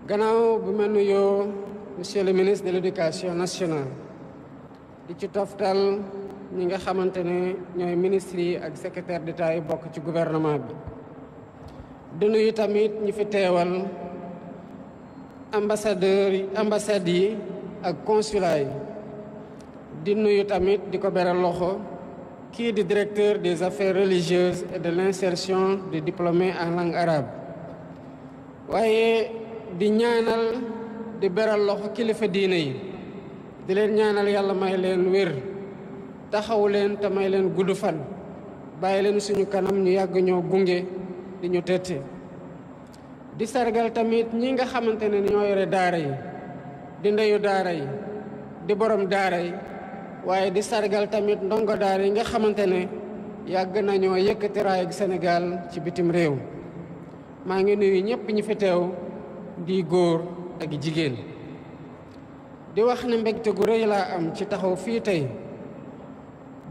gannaaw bu ma nuyoo monsieur le ministre de l'éducation nationale di ci toftal ñi nga xamante ne ñooy ministres yi ak secrétaire d'État yi bokk ci gouvernement bi di nuyu tamit ñi fi teewal ambassades yi ak consulat yi di nuyu tamit di ko beral loxo kii di directeur des affaires religieuses et de l'insertion des diplômés en langue arabe waaye di ñaanal di beral loxo kilifa diine yi di leen ñaanal yàlla may leen wér taxawu leen te may leen gudd fan bàyyi leen suñu kanam ñu yàgg ñoo gunge di ñu tette di sargal tamit ñi nga xamante ne ñoo yore daara yi di ndeyu daara yi di borom daara yi waaye di sargal tamit ndongo daara yi nga xamante ne yàgg nañoo yëkkati raay ak Sénégal ci bitim réew maa ngi nuyu ñëpp ñi fi teew di góor ak jigéen di wax ne mbégte gu rëy laa am ci taxaw fii tey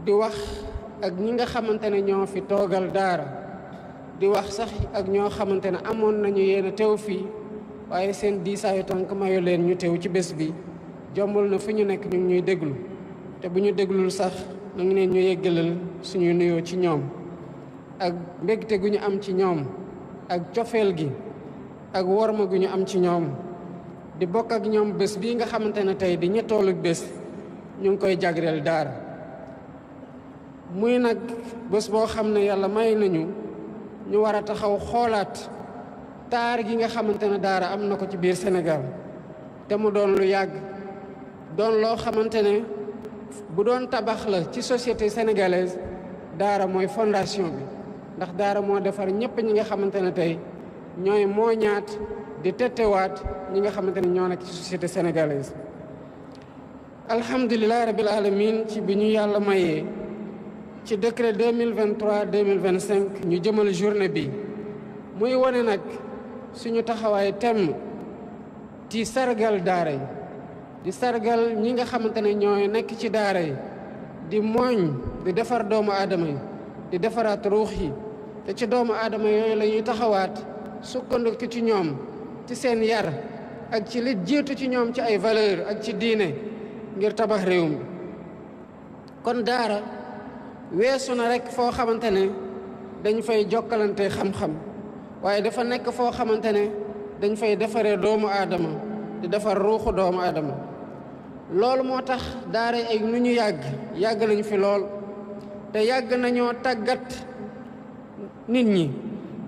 di wax ak ñi nga xamante ne ñoo fi toogal daara di wax sax ak ñoo xamante ne amoon nañu yéen a teew fii waaye seen diisaayu tànk mayu leen ñu teew ci bés bi jombul na fi ñu nekk ñu ngi ñuy déglu te bu ñu déglul sax na ngi leen ñu yeggalal suñuy nuyoo ci ñoom ak mbégte gu ñu am ci ñoom ak cofeel gi ak worma gu ñu am ci ñoom di bokk ak ñoom bés bii nga xamante ne tey di ñettoolu bés ñu ngi koy jagleel daara muy nag bés boo xam ne yàlla may nañu ñu war a taxaw xoolaat taar gi nga xamante ne daara am na ko ci biir Sénégal te mu doon lu yàgg doon loo xamante ne bu doon tabax la ci société sénégalaise daara mooy fondation bi ndax daara moo defar ñëpp ñi nga xamante ne tey ñooy mooñaat di tettewaat ñi nga xamante ne ñoo nekk ci société sénégalaise alhamdulilah rabil alamin ci bi ñu yàlla mayee ci décret 2023-2025 ñu jëmal journée bi muy wone nag suñu taxawaay temm ci sargal daara yi di sargal ñi nga xamante ne ñooy nekk ci daara yi di mooñ di defar doomu aadama yi di defaraat ruux yi te ci doomu aadama yooyu la ñuy taxawaat sukkandiku ci ñoom ci seen yar ak ci li jiitu ci ñoom ci ay valeur ak ci diine ngir tabax réew mi kon daara weesu na rekk foo xamante ne dañ fay jokkalante xam-xam waaye dafa nekk foo xamante ne dañ fay defaree doomu aadama di defar ruuxu doomu aadama loolu moo tax daara ay nu ñu yàgg nañu fi lool te yàgg nañoo tàggat nit ñi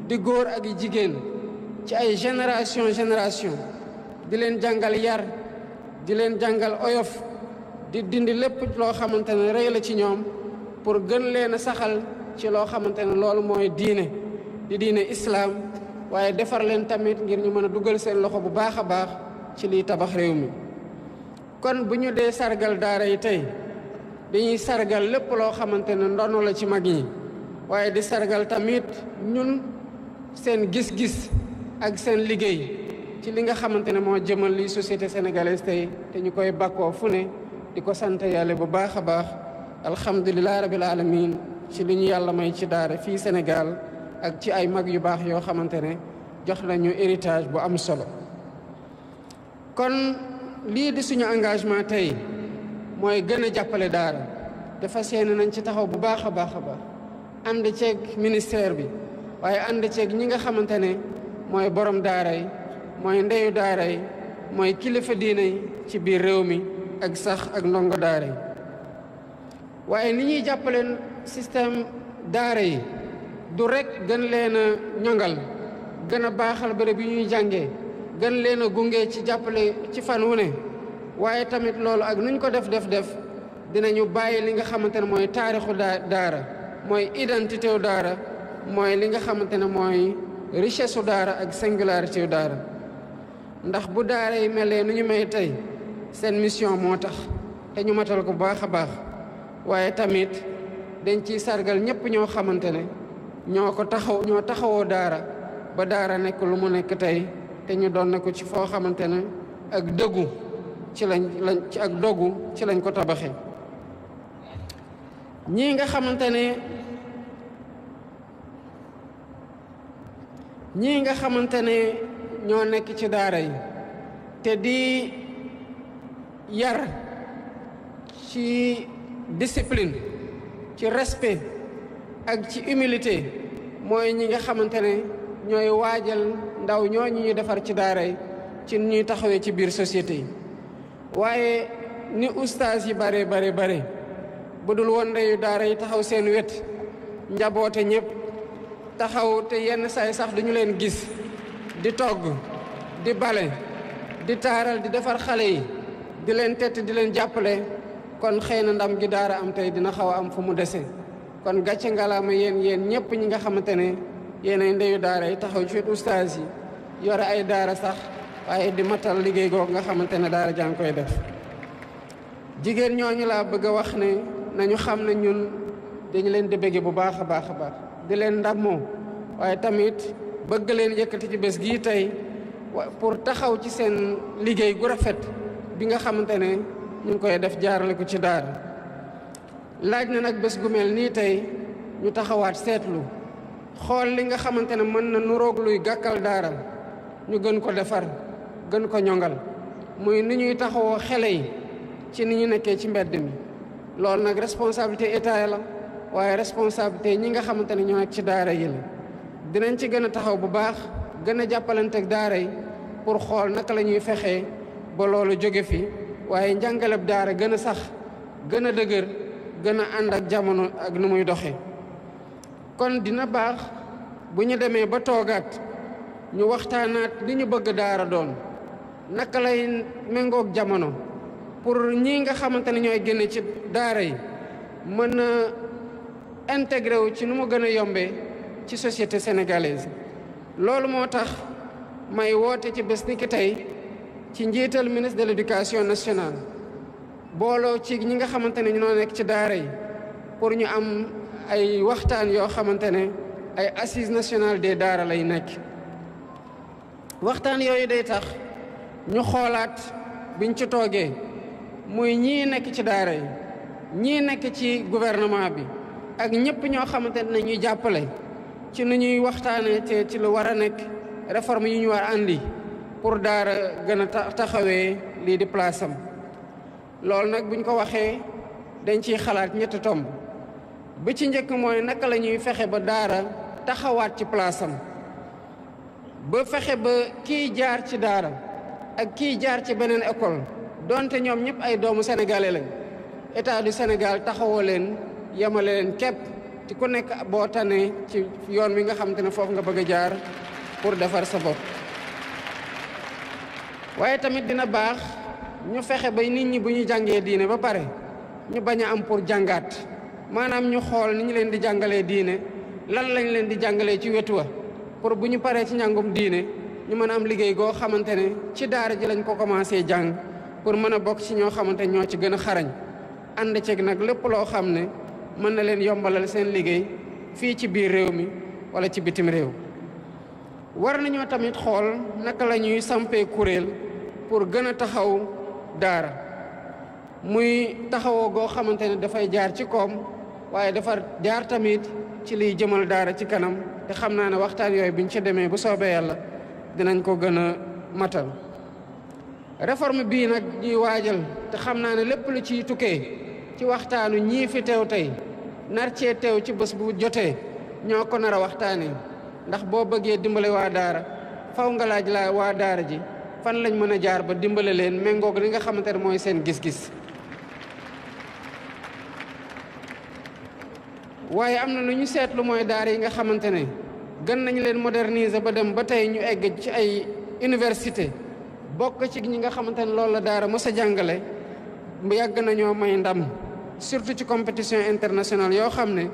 di góor ak jigéen ci ay génération di leen jàngal yar di leen jàngal oyof di dindi lépp loo xamante ne rëy la ci ñoom pour gën leen a saxal ci loo xamante ne loolu mooy diine di diine islaam waaye defar leen tamit ngir ñu mën a dugal seen loxo bu baax a baax ci liy tabax réew mi kon bu ñu dee sargal daara yi tey dañuy sargal lépp loo xamante ne ndono la ci mag ñi waaye di sargal tamit ñun seen gis-gis ak seen liggéey ci li nga xamante ne moo jëmal li société sénégalaise tey te ñu koy bakkoo fu ne di ko sant yàlla bu baax a baax alhamdulilah rabil alamin ci li ñu yàlla may ci daara fii Sénégal ak ci ay mag yu baax yoo xamante ne jox nañu héritage bu am solo kon lii di suñu engagement tey mooy gën a jàppale daara dafa seen nañ ci taxaw bu baax a baax a baax ànd ceeg ministère bi waaye ànd ceeg ñi nga xamante ne mooy borom daara yi mooy ndeyu daara yi mooy kilifa diine yi ci biir réew mi ak sax ak ndongo daara yi waaye ni ñuy jàppaleen système daara yi du rekk gën leen a ñongal gën a baaxal bërëb yi ñuy jàngee gën leen a gunge ci jàppale ci fan wu ne waaye tamit loolu ak nuñ ko def dinañu bàyyi li nga xamante ne mooy taarixu daara mooy identité wu daara mooy li nga xamante ne mooy richesse u daara ak singularité wu daara ndax bu daara yi melee nu ñu may tey seen mission moo tax te ñu matal ko bu baax a baax waaye tamit dañ ciy sargal ñëpp ñoo xamante ne ñoo taxawoo daara ba daara nekk lu mu nekk tey te ñu doon na ko ci foo xamante ne ak dëggu ci lañ ko tabaxee ñii nga xamante ne ñoo nekk ci daara yi te di yar ci discipline, ci respect ak ci humilité mooy ñi nga xamante ne ñooy waajal ndaw ñooñu ñu defar ci daara yi ci ñuy taxawee ci biir société yi. waaye ni ustaas yi bare bu dul woon ndeyu daara yi taxaw seen wet njaboote ñëpp taxaw te yenn saay sax duñu leen gis di togg di bale di taaral di defar xale yi di leen tett di leen jàppale kon xëy na ndam gi daara am tey dina xaw a am fu mu dese. kon gàcce ngalaama yéen ñëpp ñi nga xamante ne yéen ay ndeyu daara yi taxaw ci wet ustaas yi yore ay daara sax waaye di matal liggéey googu nga xamante ne daara jàng koy def. jigéen ñooñu laa bëgg a wax ne nañu xam ne ñun dañu leen di bëgge bu baax a baax di leen ndammoo waaye tamit bëgg leen yëkkati ci bés gii tey pour taxaw ci seen liggéey gu rafet bi nga xamante ne ñu ngi koy def jaarale ko ci daara. laaj na nag bés gu mel nii tey ñu taxawaat seetlu xool li nga xamante ne mën na nuroog luy gàkkal daara ñu gën ko defar gën ko ñongal muy ni ñuy taxawoo xale yi ci ni ñu nekkee ci mbedd mi. loolu nag responsabilité état la waaye responsabilité ñi nga xamante ne ñoo nekk ci daara yi la. dinañ ci gën a taxaw bu baax gën a jàppalanteeg daara yi pour xool naka la ñuy fexee ba loolu jóge fi waaye njàngaleb daara gën a sax gën a dëgër gën a ànd ak jamono ak nu muy doxee. kon dina baax bu ñu demee ba toogaat ñu waxtaanaat li ñu bëgg daara doon naka lay méngoog jamono pour ñi nga xamante ne ñooy génne ci daara yi mën a intégré wu ci nu mu gën a yombee ci société sénégalaise. loolu moo tax may woote ci bés ni ki tey ci njiital ministre de l'éducation nationale booloo ci ñi nga xamante ne ñoo nekk ci daara yi pour ñu am ay waxtaan yoo xamante ne ay assises nationales des daara lay nekk. waxtaan yooyu day tax ñu xoolaat biñ ci toogee muy ñii nekk ci daara yi ñii nekk ci gouvernement bi ak ñëpp ñoo xamante ne ñuy jàppale ci nu ñuy waxtaanee te ci lu war a nekk réforme yi ñu war a andi pour daara gën a taxawee lii di place am. loolu nag buñ ko waxee dañ ciy xalaat ñetti tomb bi ci njëkk mooy naka la ñuy fexe ba daara taxawaat ci place am ba fexe ba kii jaar ci daara ak kii jaar ci beneen école donte ñoom ñëpp ay doomu sénégalais lañ état du Sénégal taxawoo leen yemale leen képp ci ku nekk boo tane ci yoon wi nga xamante ne foofu nga bëgg a jaar pour defar sa bopp. waaye tamit dina baax ñu fexe ba nit ñi bu ñu jàngee diine ba pare ñu bañ a am pour jàngaat maanaam ñu xool ni ñu leen di jàngalee diine lan lañ leen di jàngalee ci wetu wa pour bu ñu paree ci njàngum diine ñu mën a am liggéey goo xamante ne ci daara ji lañ ko commencé jàng pour mën a bokk ci ñoo xamante ñoo ci gën a xarañ ànd ceeg nag lépp loo xam ne mën na leen yombalal seen liggéey fii ci biir réew mi wala ci bitim réew. war nañoo tamit xool naka la ñuy sampee kuréel pour gën a taxaw daara muy taxawoo goo xamante ne dafay jaar ci koom waaye dafa jaar tamit ci liy jëmal daara ci kanam te xam naa ne waxtaan yooyu biñ ci demee bu soobee yàlla dinañ ko gën a matal. réforme bii nag ñuy waajal te xam naa ne lépp lu ciy tukkee ci waxtaanu ñii fi teew tey nar cee teew ci bés bu jotee ñoo ko nar a waxtaanee ndax boo bëggee dimbale waa daara faw nga laaj la waa daara ji fan lañ mën a jaar ba dimbale leen méngoog li nga xamante ne mooy seen gis-gis. waaye am na lu ñu seetlu mooy daara yi nga xamante ne gën nañ leen moderniser ba dem ba tey ñu egg ci ay université bokk ci ñi nga xamante ne loolu la daara mos a jàngale yàgg nañoo may ndam surtout ci compétition internationale yoo xam ne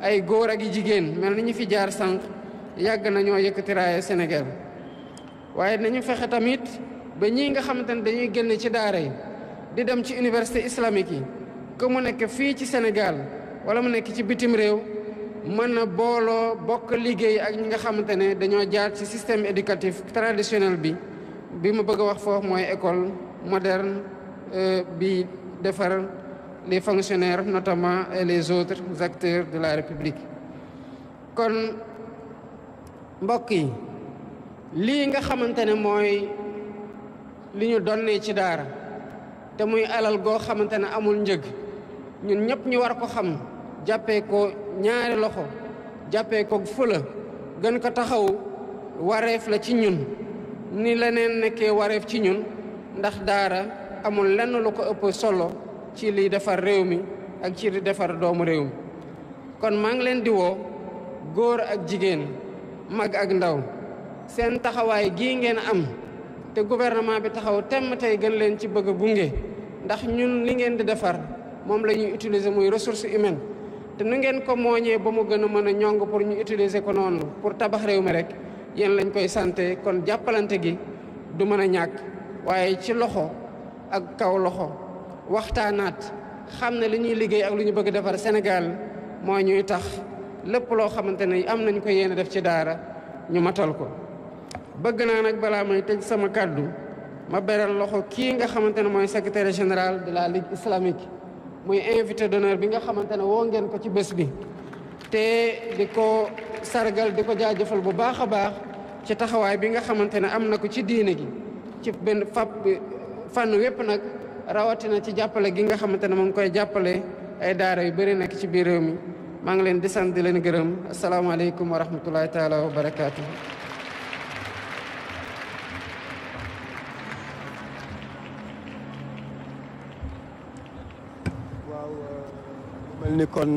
ay góor ak i jigéen mel ni ñu fi jaar sànq yàgg nañoo yëkkati raaya Sénégal. waaye nañu fexe tamit ba ñii nga xamante ne dañuy génn ci daara yi di dem ci université islamique yi que mu nekk fii ci Sénégal wala mu nekk ci bitim réew mën na booloo bokk liggéey ak ñi nga xamante ne dañoo jaar ci système éducatif traditionnel bi ma bëgg a wax foofu mooy école moderne bi defar les fonctionnaires notamment et les autres acteurs de la République. kon mbokk yi lii nga xamante ne mooy li ñu donnee ci daara te muy alal goo xamante ne amul njëg ñun ñëpp ñu war ko xam jàppee ko ñaari loxo jàppee ko fula gën ko taxaw wareef la ci ñun ni leneen nekkee wareef ci ñun ndax daara amul lenn lu ko ëpp solo ci liy defar réew mi ak ci li defar doomu réew mi kon maa ngi leen di woo góor ak jigéen mag ak ndaw seen taxawaay gii ngeen am te gouvernement bi taxaw temm tey gën leen ci bëgg a gunge ndax ñun li ngeen di defar moom la ñuy utiliser muy ressource humaine te nu ngeen ko mooñee ba mu gën a mën a ñong pour ñu utiliser ko noonu pour tabax réew mi rek yéen lañ koy santé kon jàppalante gi du mën a ñàkk waaye ci loxo ak kaw loxo waxtaanaat xam ne li ñuy liggéey ak lu ñu bëgg defar Sénégal moo ñuy tax lépp loo xamante ne am nañ ko yéen a def ci daara ñu matal ko. bëgg naa nag balaa may tëj sama kàddu ma beral loxo kii nga xamante ne mooy secrétaire général de la Ligue islamique muy invité d'honneur bi nga xamante ne woo ngeen ko ci bés bi te di ko sargal di ko jaajëfal bu baax a baax ci taxawaay bi nga xamante ne am na ko ci diine gi ci benn fànn wépp nag rawatina ci jàppale gi nga xamante ne mu ngi koy jàppale ay daara yu bëri nekk ci biir réew mi maa ngi leen di sant di leen gërëm asalaamaaleykum wa rahmatullahi taala wa barakaatu. mel ni kon